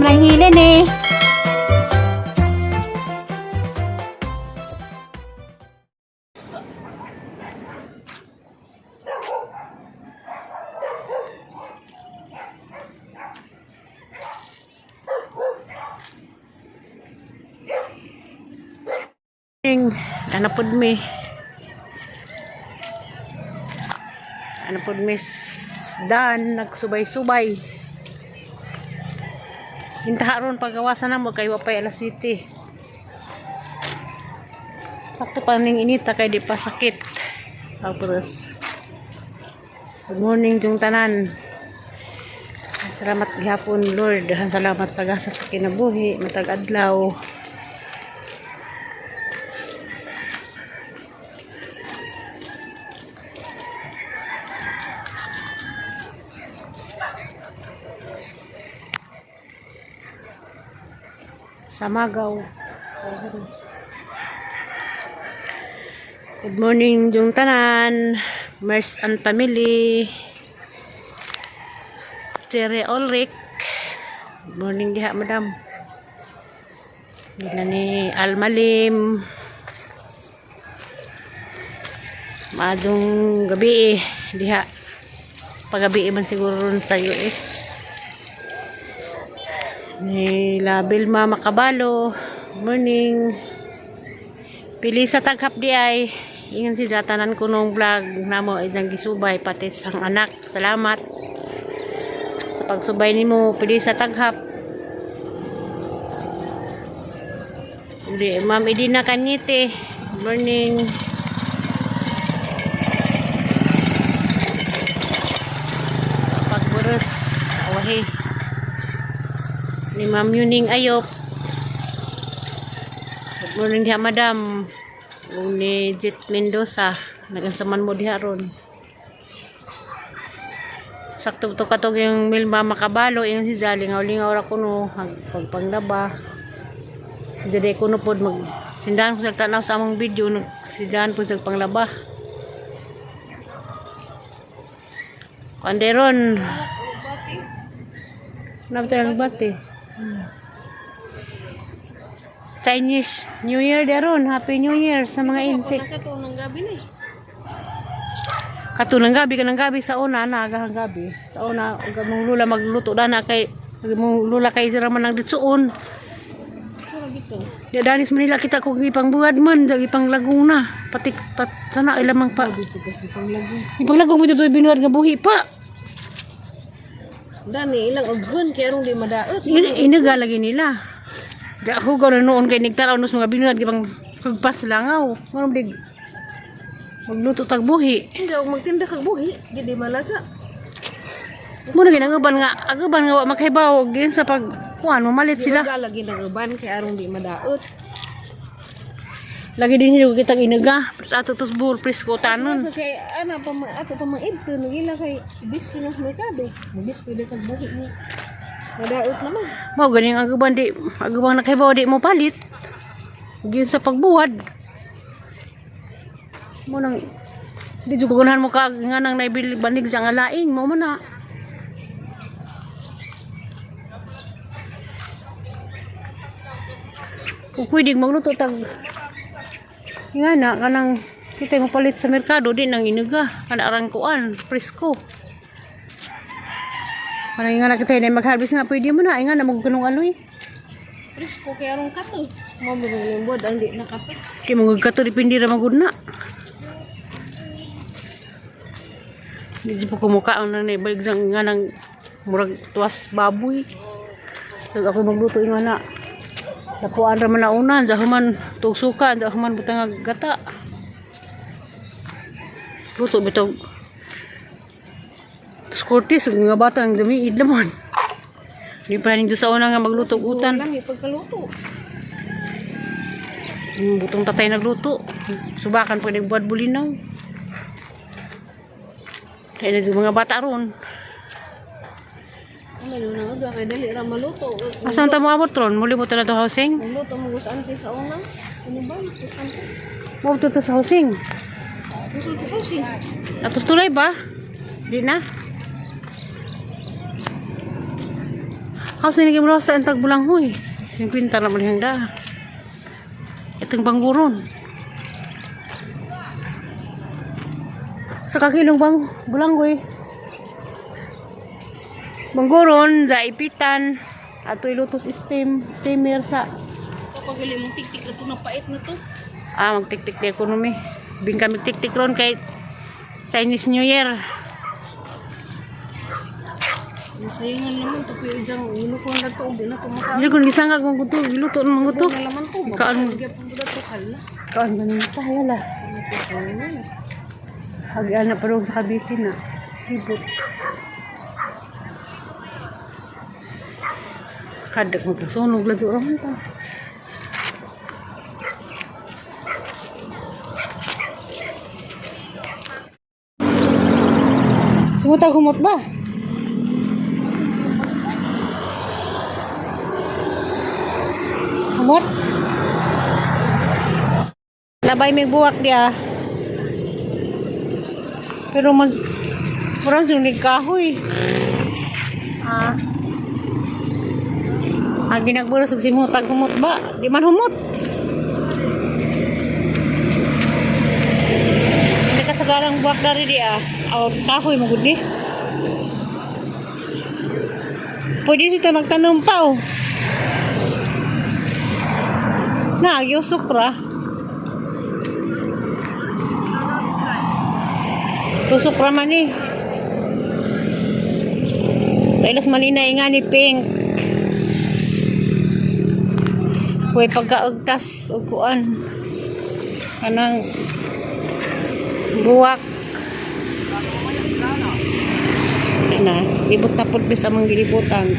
Sobrang hilin eh. Ano pod mi? Ano pod miss Dan nagsubay-subay. Hinta ron pagawasan na mo kay wa pay alas city. Sakto pa ning inita kay di pa sakit. Tapos good morning jung tanan. Salamat gihapon Lord. Salamat sa gasa sa kinabuhi matag adlaw. Samagaw. Good morning, Jung Tanan. Mers and family. Tere Ulrich. Good morning diha, madam. Gina ni Almalim. Maadong gabi eh, diha. Pagabi eh man siguro ron sa US. Ni La Vilma Makabalo. Morning. Pili sa taghap di ay. Ingan si Jatanan ko nung vlog namo idang gisubay pati sang anak. Salamat sa pagsubay nimo pili sa taghap. Uli, Ma'am Edina Kanyete. Morning. Pagburos. Awahe ni Ma'am Yuning Ayop. Good morning diha, madam. Ug ni Jet Mendoza. Nagansaman mo diha ron. Sakto to katog yung Milma Makabalo, yung si Jolly nga lingaw ra kuno pagpanglaba. Si Jolly kuno pod mag sindahan ko sa tanaw sa among video nagsindahan po sa panglaba. Kanderon. Nabta ng bati. Chinese New Year deron. Happy New Year sa mga insect. Katong gabi ni. Katunang gabi kanang gabi sa una na agahang gabi. Sa una ug mong lula magluto dana kay ug mong lula kay sira man ang ditsuon. Sura gito. Di danis Manila kita kog ipang buhad man, dag ipang lagong na. Patik pat sana ilamang pa. Dito kasi panglagong. Ipang lagong mo dito binuhad nga buhi pa. Dani ilang ughon kay arong di madaot. Inaga lagi nila. Di hugaw na noon kay nigtaraw nos mga binuhad gibang kagpas langaw. Nganong dig magluto tag buhi. Hindi og magtinda kag buhi, di di malasa. Mo na ginangaban nga agaban nga wa makaibaw gin sa pag kuan mamalit sila. Sila lagi nang uban kay arong di madaot. Lagi din sila kitang inaga. Sa ato tos bull presko tanon. Ato kay ana pa man ato pa man idto nagila kay bisko na sa merkado. Bisko di kag buhi ni. Madaot naman. Mao ganing agaban di agabang nakaibaw di mo palit. Gin sa pagbuhad. Mo nang di jud ko ganahan mo ka nga nang naibili banig sa nga laing mo man na. Kung pwede magluto tag nga na kanang kita mo palit sa merkado di nang inaga kana arang kuan presko. Kanang nga na kita na mag-harvest nga pwede mo na ay nga na magkanong aloy. Presko kay arong kato. Mo mo nang buod ang di nakato. Kay mga kato dipindi ra magud na. Medyo pa kumukaon na ni balik sa nga nang murag tuwas baboy. Kag ako magluto nga na. Lapuan ra man na unan, da human tugsukan, da human butang nga gata. Luto bitaw. Skortis nga bata ang dumi laman. Di pa rin sa una nga magluto og utan. Lami pagkaluto. Yung butong tatay nagluto. Subakan pa nagbuhat bulinaw. Kaya na yung mga bata ron. Ano nang uga kay dali ra maluto. Asa ang tamo abot ron? Muli mo to na to housing? Magluto mo gus ante sa una. Ano ba? Gus ante. Mo to sa housing. Gusto to susi. Atos tulay ba? Di na. House ni naging sa ang tagbulanghoy. 50 naman yung da. Itong bangguron. Sa kakilong bang bulanggoy. Bangguron, sa ipitan. Ato ilutos steam, steamer sa. Kapag gali mong tik-tik na to, napait na to. Ah, magtik-tik di ekonomi. Bing kami tik-tik ron kay Chinese New Year. Sayangan naman to kuya jang ino ko na to ubi na to maka. Hindi ko gisangag mong guto, giluto ng mga guto. Na laman to. Kaan mo. Gyapon ko to hala. Kaan ba nang tayo la? Hagian na pero sa Cavite na. Libot. Kadak mo sunog lang siguro ta. Sumuta humot ba? Humot? Labay may buwak diya. Pero man murang sunig kahoy. Ah. Ang ginagburos og simutag humot ba? Di man humot. Hindi kasagarang buwak dari di ah. Aw, kahoy mo gud ni. Pwede sita magtanom pa oh. Na, yusok ra. Tusok ra man eh. Kailas malinay nga ni Pink. Huwag pagkaugtas o kuan. Anang buwak. Na, libot na pud bis among gilibutan.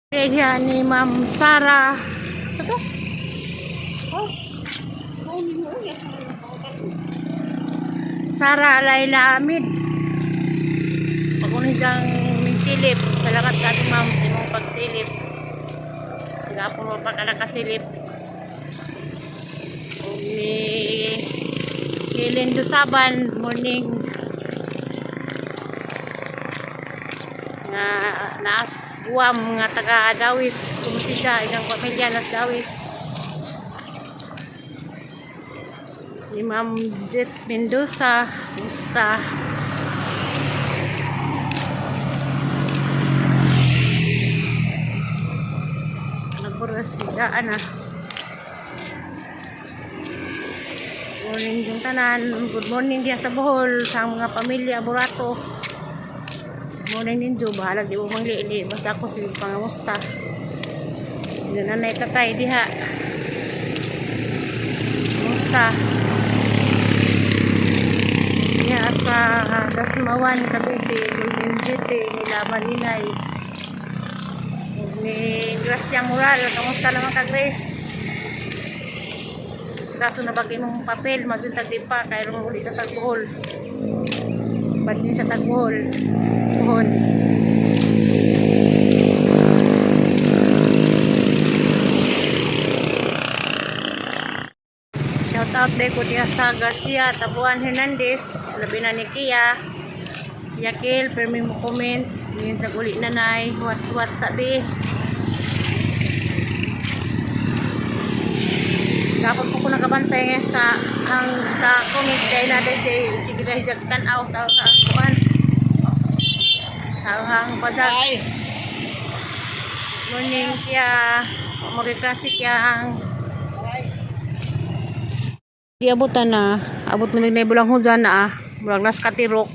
Kaya ni Ma'am Sara. Ito? Sara Laila Amid. Pag-unin siyang misilip. Salamat ka ate ma'am sa imong pagsilip. Gapon mo pa ka nakasilip. Ug ni Helen Dusaban, morning. Nga naas Guam nga taga Dawis, kumusta siya ilang pamilya nas Dawis. Ni Ma'am Jet Mendoza, kumusta? Nagburas siya, ana. Morning yung tanan. Good morning diya sa Bohol, sa mga pamilya Burato. Good morning ninyo. Bahala di mo mangliili. Basta ako sige pangamusta. Nanay tatay diha. Kumusta? Diha sa Dasmawan, Cavite, Golden City, nila Malinay. Ug ni Gracia Moral, kamusta naman ka Grace? Sa kaso na bagay mong papel, maguntag di pa, kaya mong uli sa Tagbuhol. Ba't din sa Tagbuhol? Buhol. Shout out din ko diha sa Garcia, Tabuan Hernandez, labi na ni Kia. Yakil, permi mo comment. Ngayon sa uli nanay, what's what sabi. Dapat po ko nakabantay nga sa ang sa comment kay na DJ sige dahil jag tan-aw sa kuan. Sa hang pazag. Morning kya. Mo classic yang. Di abutan na. Abot na may bulang hujan na ah. Bulang nas katirok.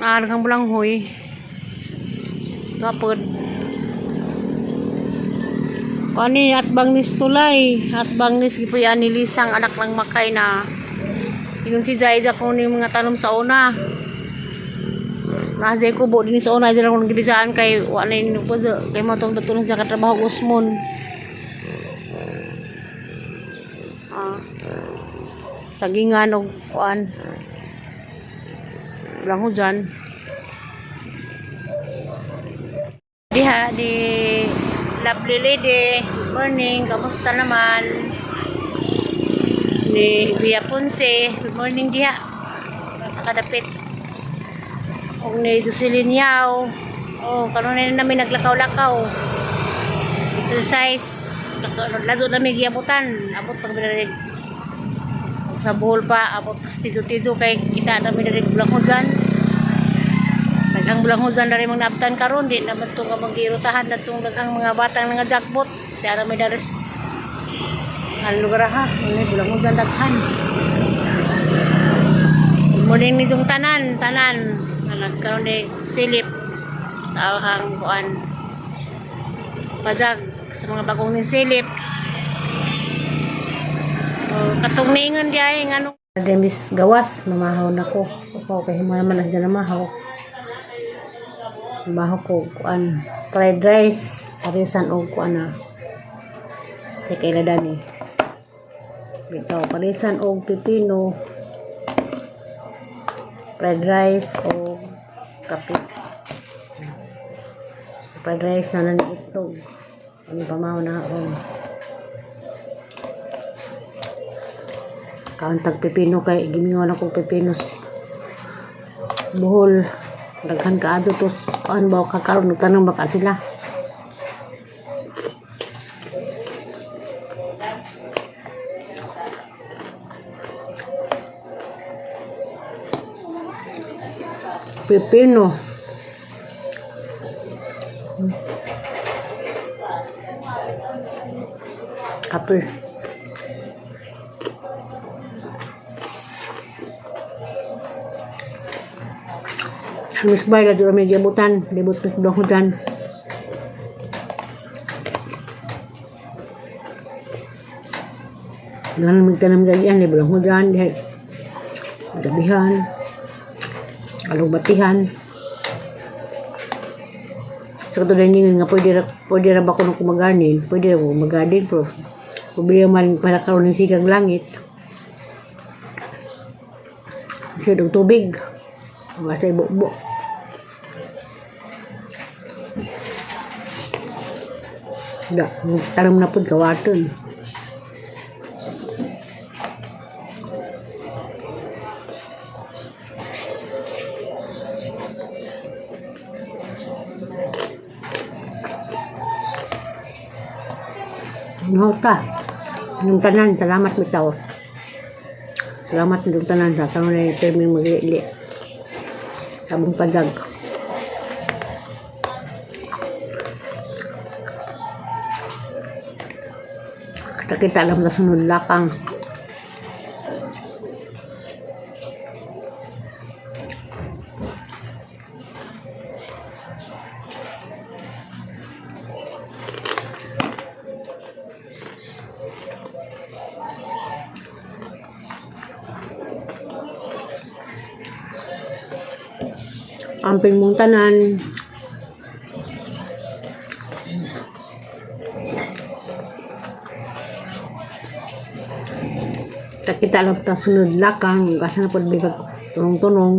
Naarang kang bulang huy. Kapod. Kani at bangnis tulay. At bangnis gipuyan ni Lisang anak ng makay na. Ingon si Jai kung ni mga tanom sa una. Nasa kubo din sa una dyan akong gibisaan kay wa na yun po kay mo tong datulong sa katrabaho Usmon. Ah. Sagingan og kuan. Lang ho dyan. Diha di lovely lady. Good morning, kamusta naman? Ni Bia Ponce. Good morning diha. Sa kadapit. Og ni Jocelyn Yao. Oh, karon na namin naglakaw-lakaw. Exercise. Lado na may giabutan. Abot pag diri sa Bohol pa, abot pas tido-tido kay kita namin diri Bulanghujan. Daghang Bulanghujan na rin mga naabtan karon, di naman itong nga magirutahan na itong daghang mga batang nga jackpot. Di ara may daris ang lugar ha, ano Bulanghujan daghan. Good morning nitong tanan, tanan. Nga nagkaroon ni silip sa ahang kuan. Pajag sa mga bagong nin silip. Oh, katong niingon di ay ngano. Demis gawas, mamahaw na ko. Opo, kay himo naman na dyan namahaw. Mamahaw ko kuan fried rice, parisan og kuan na. Sa kaila dani. Bitaw parisan og pipino. Fried rice o kape. Fried rice na lang itlog. Ano pa mahaw na ron. Kaantag pipino kay gimingon akong pipino. Buhol. Daghan kaado to. Kuan ba kakaroon nagtanong baka sila. Pipino. Kape. Hamis bay la juro may giabutan, libot pas dong. Nan magtanam gagyan, libot hudan, dihay. Gabihan. Alugbatihan. Sa katulad niya nga pwede ra ba kuno kumaganin? Pwede ra ko magadin pero problema man para karon ng sigang langit. Kasi og tubig. Basta ibubo. Da, tanom na pud kawaton. Nota. Yung tanan, salamat bitaw. Salamat yung tanan sa karon na yung terming maglili. Sabong padag. Kita-kita alam na sunod lakang. Amping mong tanan. Kita alam ta sunod lakang. Asa na po bigag tunong-tunong.